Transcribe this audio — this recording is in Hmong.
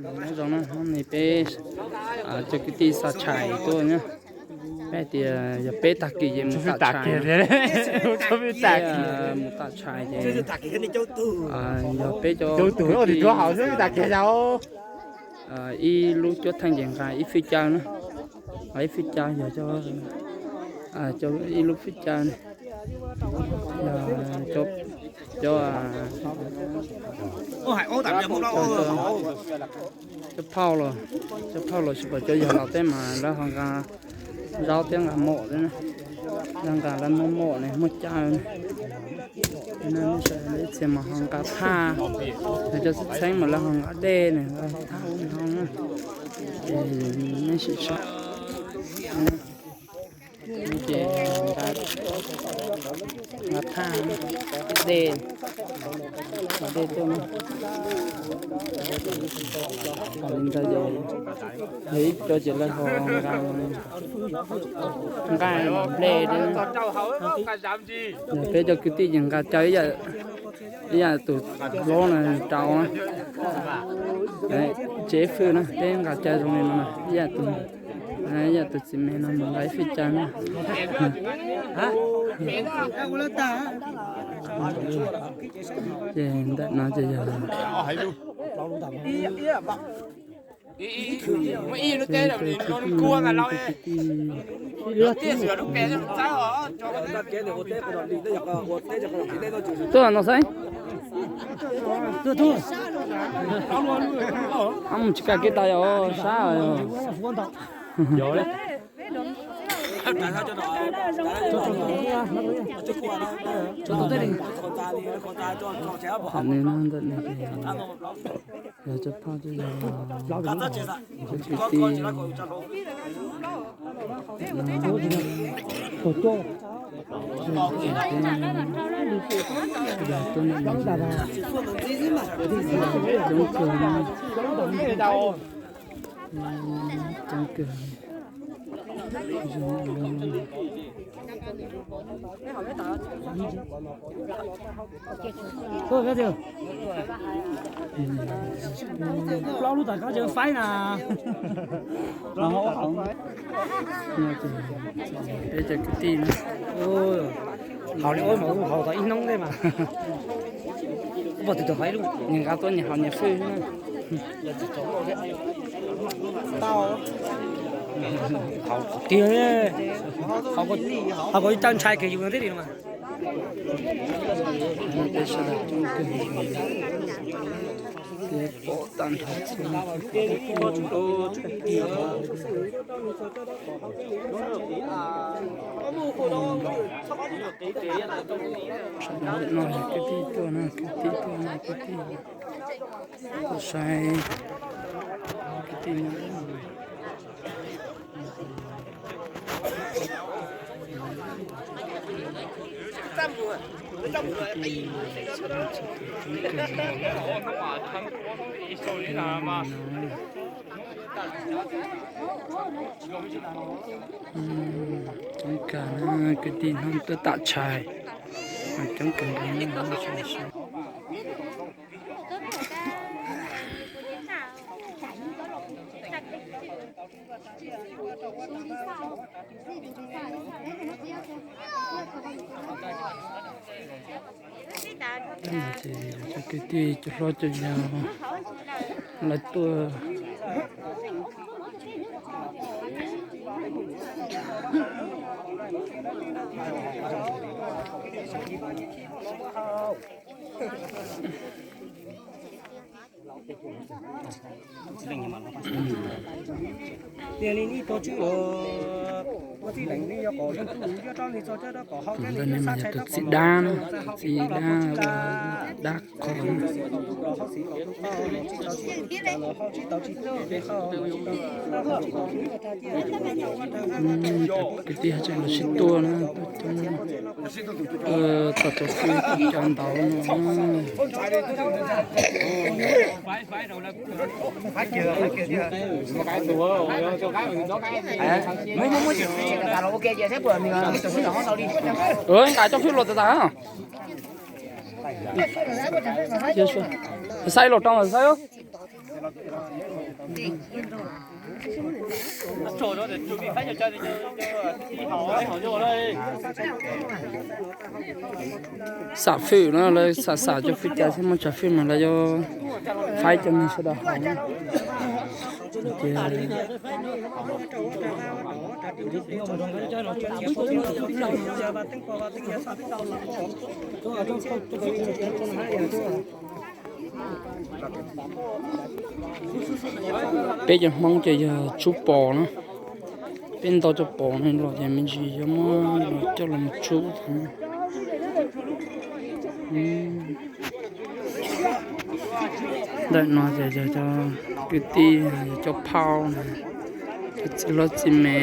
Nyob zoo na, hnub no peb cov kwv tij xa tshais tuaj na. Peb hais tias yog peb tag kis ces mus tam tshais, mus tam tshais ces yog peb cov kwv tij ib lub cuab theej ces nqa ib fij caw na. Ib fij caw yog cov, ib lub fij caw na, yog cov, cov, cov phauj los, cov phauj los tsis pom cov yog los teb mas lawv ho nqa zaub thiab nqa mom thiab na. Lawv nqa lawv muab mom ne muab caw ne. Ib txhia mas ho nqa thaj, cov txheeb txheeb mas lawv ho nqa dej ne, nqa thaj ub no na. Ces nej sim saib. Ces nqa thaj, dej, dej tuaj. Li ntawd ces yog ib co ces lawv ho nqa nqaij nplej thiab. Peb cov kwv tij ces nqa caw ib yam tus hlob no rau na. Tsev fwj na, peb nqa caw zoo li no na, ib yam tus, ib yam tus txiv me no mus nqa ib fij caw na. Ces ntawm no ces yog tuaj no xaib. Mus tsis kam kev tas yog sab. Ntawm no, ntawm no yog cov phauj cov yawg, cov kwv tij. Coob kawg, coob kawg. Plaub lub tas koj tseem faib na. Peb cov kwv tij na, haus li ua mas haus tau ib hnub ntej mas. Nyias nqa tuaj nyias haus nyias fwj. Haus tiag, haus kom ib tag ntshai kiag yus no thiab li no mas. Peb sawv daws coob kawg, pom tag nrho txhua. Sawv daws no yog kwv tij tuaj na, kwv tij tuaj na, kwv tij tuaj saib kwv tij. Coob kawg na, kwv tij no tuaj tam tshais, coob kawg nkaus na. Ces cov kwv tij cov hlob cov yau lawv tuaj. Tiag li nej tus tswv los ua txij leej nej yog kom zoo tu nyob rau nej txog coj rau kom hau thiab nej tus xab tshais rau kom txij dab, tus txij dab, dab qhua. Kwv tij haj tseem los sib tua na, tuaj coob, tuaj txog txog fwj cov ntawd no. Nqa cov fwj los tas tas. Saib los rau saib. Xam fwj no lawv xam xam cov fwj cas thiab muaj tsav fwj mas lawv yuav faib cov neeg sawv daws haus na. Peb cov Hmoob ces yog tsub pos na. Peb ntau cov pos no los ces me ntsis yuav muab los coj los mus tsub. Ntawm no ces yog cov kwv tij, cov phauj, cov txiv hlob txiv me.